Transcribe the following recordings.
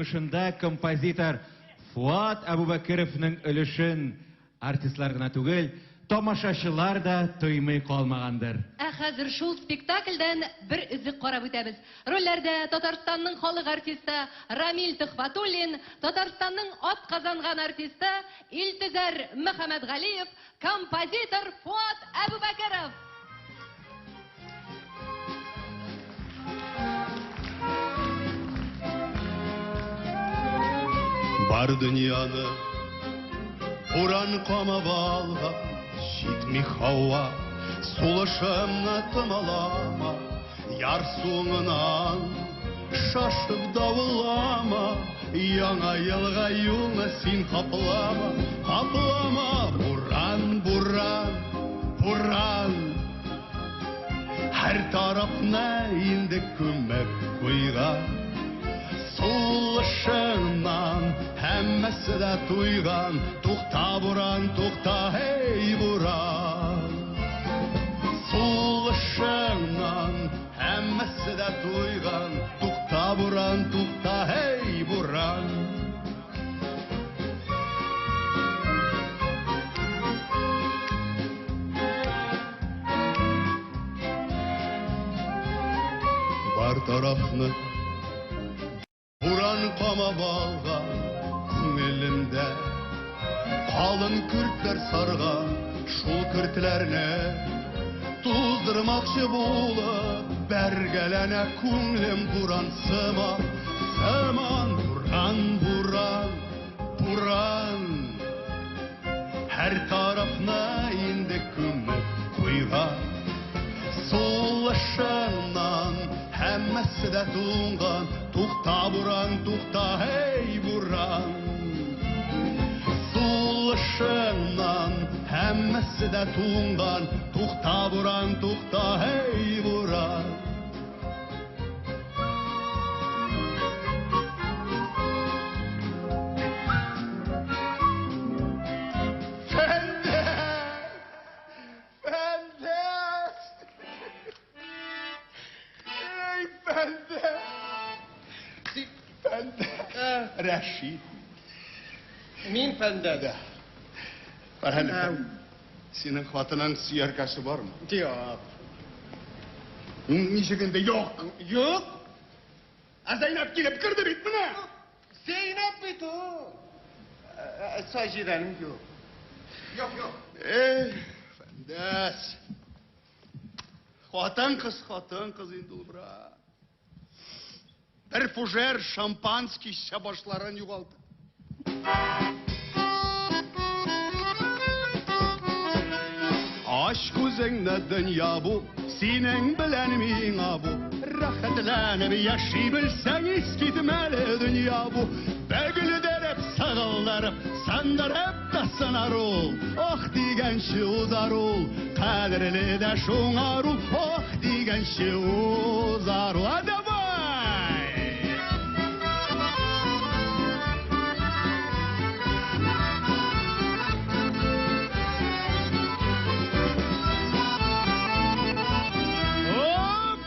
уңышында композитор Фуат Әбүбәкеровның өлешен артистлар гына түгел, тамашачылар да тоймый калмагандыр. Ә хәзер шул спектакльдән бер өзек карап үтәбез. Рольләрдә Татарстанның халык артисты Рамил Төхвәтуллин, Татарстанның атказанган артисты Илтөзәр Мөхәммәтгалиев, композитор Фуат Әбүбәкеров. Бар дөньяны буран камап алган, җитми һава, сулышымны томалама, ярсуыңнан шашып давыллама, яңа елга юлны син каплама, каплама, буран, буран, буран. Һәр тарафны инде күмеп куйган. Сулышыңнан һәммәсе дә туйган. Тукта, буран, тукта, эй, буран. Сулышыңнан һәммәсе дә туйган. Тукта, буран, тукта, эй, буран. Бар тарафны буран камап алган, күңелемдә калын көртләр сарган, шул көртләрне туздырмакчы булып бәргәләнә күңелем буран сыман, сыман, буран, буран, буран. Һәр тарафны инде күмеп куйган. Сулышыңнан һәммәсе дә туңган. Тукта, буран, тукта, эй, буран. Сулышыңнан һәммәсе дә туңган. Тукта, буран, тукта, эй, буран. Фәндәс! Фәндәс! Эй, Фәндәс! Син Фәндәс! Рәшит. Мин Фәндәс. Да. Кара әле, синең хатының сөяркәсе бармы? Юк. Ничек инде юк? Юк. Ә Зәйнәп килеп керде бит менә. Зәйнәп бит ул. Саҗидәнең юк. Юк, юк. Эх, Фәндәс. Хатын-кыз, хатын-кыз инде ул, брат. Бер фужер шампанский эчсә башларын югалта. Ач күзеңне, дөнья бу, синең белән миңа бу. Рәхәтләнеп яши белсәң, искитмәле дөнья бу. Бөгелдереп, сыгылдырып, сындырып та сынар ул. Ох дигәнче узар ул, кадерле дә шуңар ул. Ох дигәнче узар ул. А давай! Оп!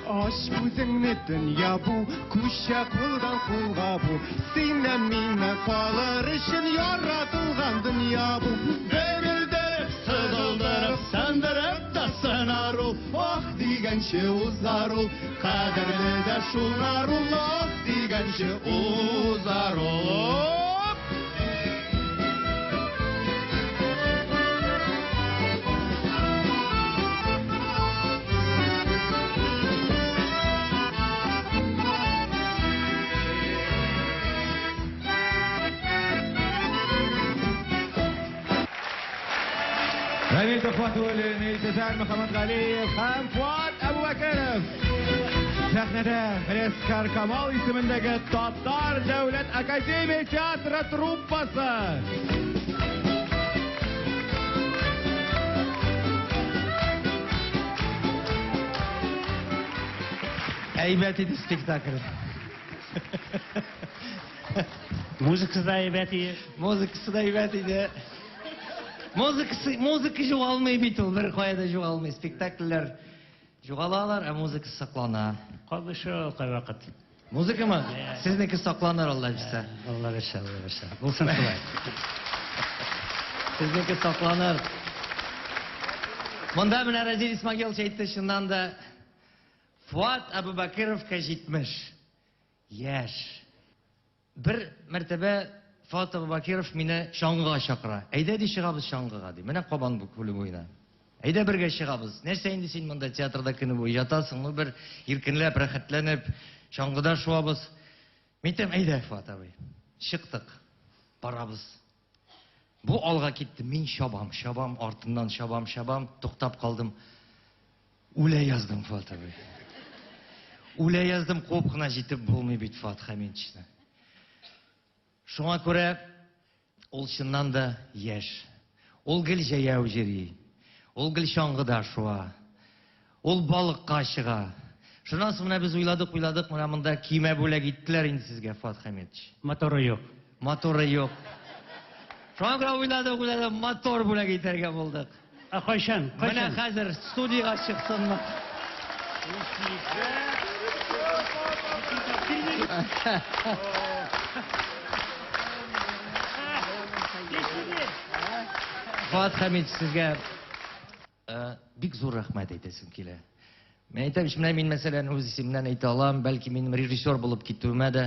Ач күзеңне, дөнья бу, күчә кулдан кулга бу. Синнән миннән калыр өчен яратылган дөнья бу. Бөгелдереп, сыгылдырып, сындырып та сынар ул. Ах дигәнче узар ул, кадерле дә шуңар ул. Ах дигәнче узар ул. Оп! Рамил Төхвәтуллин, Илтөзәр Мөхәммәтгалиев һәм Фуат Әбүбәкеров. Сәхнәдә Галиәсгар Камал исемендәге Татар дәүләт академия театры труппасы. Әйбәт иде спектакль. Музыкасы да әйбәт иде. Музыкасы да әйбәт иде. Музыкасы, музыка югалмый бит ул, бер кая да югалмый. Спектакльләр Югалалар, ә музыка саклана. Калды шул кайвакыт. Музыкамы? Сезнеке сакланыр, Алла бирсә. Алла бирсә, Алла бирсә. Булсын шулай. Сезнеке сакланыр. Монда менә Разил Исмагилович әйтте, чыннан да Фуат Абубакировка 70 яшь. Бер мәртәбә Фуат Абубакиров мине чаңгыга чакыра. Әйдә, ди, чыгабыз чаңгыга, ди. Менә Кабан күле буена. Әйдә бергә чыгабыз. Нәрсә инде син монда театрда көне буе ятасың, ну бер иркенләп, рәхәтләнеп чаңгыда шуабыз. Мин әйтәм, әйдә, Фуат абый. Чыктык. Барабыз. Бу алга китте, мин чабам, чабам, артыннан чабам, чабам, туктап калдым. Үлә яздым, Фуат абый. Үлә яздым, куып кына җитеп булмый бит Фуат Хәмитовичны. Шуңа күрә ул чыннан да яшь. Ул гел җәяү йөри. Ул гел чаңгыда шуа. Ул балыкка чыга. Шуннан соң менә без уйладык, уйладык, менә монда кимә бүләк иттеләр инде сезгә, Фуат Хәмитович. Моторы юк. Моторы юк. Шуңа күрә уйладык, уйладык, мотор бүләк итәргә булдык. Ә кайчан? Менә хәзер студиягә чыксынмы? Фуат Хәмитович, сезгә бик зур рәхмәт әйтәсем килә. Мин әйтәм, менә мин мәсәлән үз исемнән әйтә алам, бәлки минем режиссер булып китүемә дә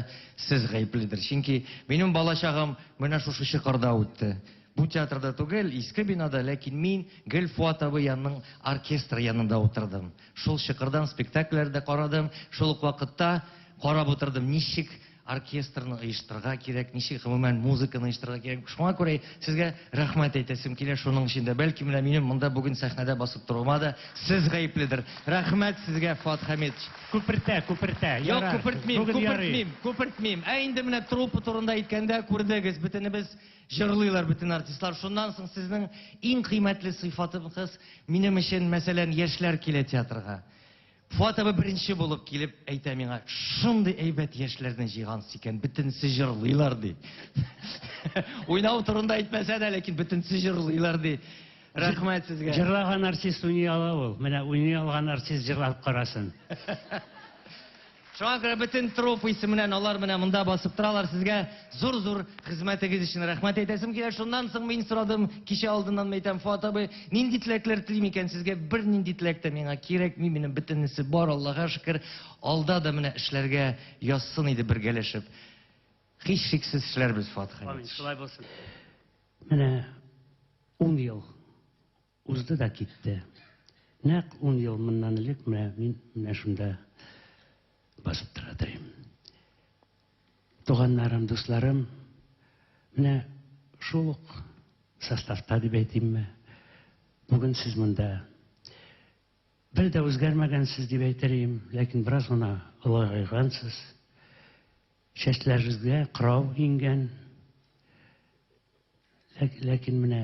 сез гаепледер. Чөнки минем балачагым менә шушы чокырда үтте. Бу театрда түгел, иске бинада, ләкин мин гел Фуат абый янының оркестр янында утырдым. Шул чокырдан спектакльләр дә карадым, шул ук вакытта карап утырдым, ничек оркестрны оештырырга кирәк, ничек гомумән музыканы оештырырга кирәк. Шуңа күрә сезгә рәхмәт әйтәсем килә шуның өчен дә. Бәлки менә минем монда бүген сәхнәдә басып торуыма да сез гаепледер. Рәхмәт сезгә, Фуат Хәмитович. Күпертә, күпертә. Юк, күпертмим, күпертмим, күпертмим. Ә инде менә труппа турында әйткәндә күрдегез, бөтенебез җырлыйлар, бөтен артистлар. Шуннан соң сезнең иң кыйммәтле сыйфатыгыз минем өчен, мәсәлән, яшьләр килә театрга. Фуат абый беренче булып килеп әйтә миңа, шундый әйбәт яшьләрне җыйгансыз икән, бөтенесе җырлыйлар, ди. Уйнау турында әйтмәсә дә, ләкин бөтенесе җырлыйлар, ди. Рәхмәт сезгә. Җырлаган артист уйный ала ул. Менә уйный алган артист җырлап карасын. Шуңа күрә бөтен труппа исеменнән алар менә монда басып торалар. Сезгә зур-зур хезмәтегез өчен рәхмәт әйтәсем килә. Шуннан соң мин сорадым, кичә алдыннан әйтәм, Фуат абый, нинди теләкләр телим икән сезгә? Бернинди теләк тә миңа кирәкми, минем бөтенесе бар, Аллага шөкер. Алда да менә эшләргә язсын иде бергәләшеп. Һичшиксез эшләрбез, Фуат Амин, Хәмитович. шулай булсын. Менә 10 ел узды да китте. Нәкъ 10 ел моннан элек менә мин менә шунда басып тора торыйм. Туганнарым, дусларым, менә шул ук составта дип әйтимме? Бүген сез монда. Бер дә үзгәрмәгәнсез дип әйтер идем, ләкин бераз гына олыгайгансыз. Чәчләрегезгә кырау иңгән. Ләкин менә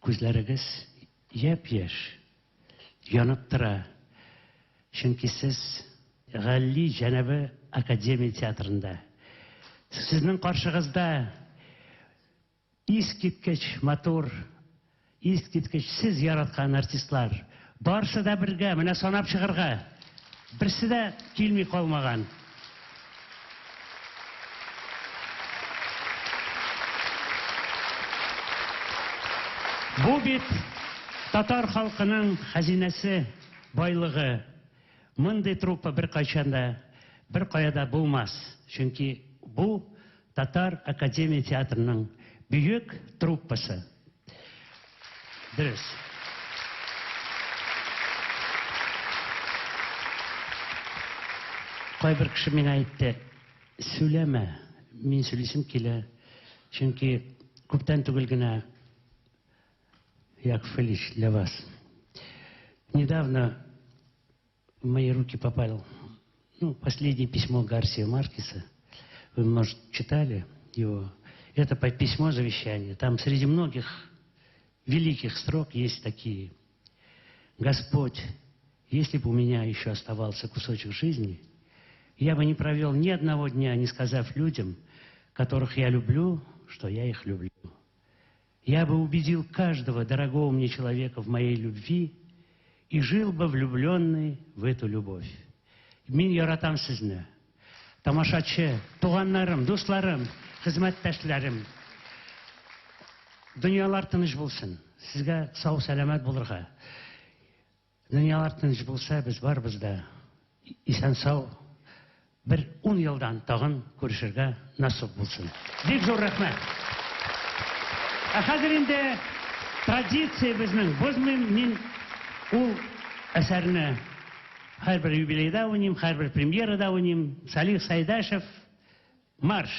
күзләрегез япь-яшь, янып тора. Чөнки сез Галли Җәнәбе академия театрында. Сезнең каршыгызда искиткеч матур, искиткеч сез яраткан артистлар. Барсы да бергә, менә санап чыгарга. Берсе дә килми калмаган. Бу бит татар халкының хәзинәсе, байлыгы. Мондый труппа беркайчан да, беркая да булмас. Чөнки бу Татар академия театрының бөек труппасы. Дөрес. Кайбер кеше миңа әйтте, сөйләмә, мин сөйлисем килә. Чөнки күптән түгел генә Яков Ильич для вас. Недавно в мои руки попал, ну, последнее письмо Гарсия Маркеса. Вы, может, читали его. Это письмо завещание. Там среди многих великих строк есть такие. Господь, если бы у меня еще оставался кусочек жизни, я бы не провел ни одного дня, не сказав людям, которых я люблю, что я их люблю. Я бы убедил каждого дорогого мне человека в моей любви И жил бы влюбленный в эту любовь. Мин яратам сезне. Тамашачы, туганнарым, дусларым, хезмәттәшләрем. Дөньялар тыныч булсын. Сезгә сау сәламәт булырга. Дөньялар тыныч булса, без барыбыз да исән сау бер 10 елдан тагын күрешергә насыйп булсын. Бик зур рәхмәт. Ә хәзер инде традиция безнең бозмыйм, мин ул әсәрне һәрбер юбилейда уйныйм, һәрбер премьерада уйныйм. Салих Сайдашев марш.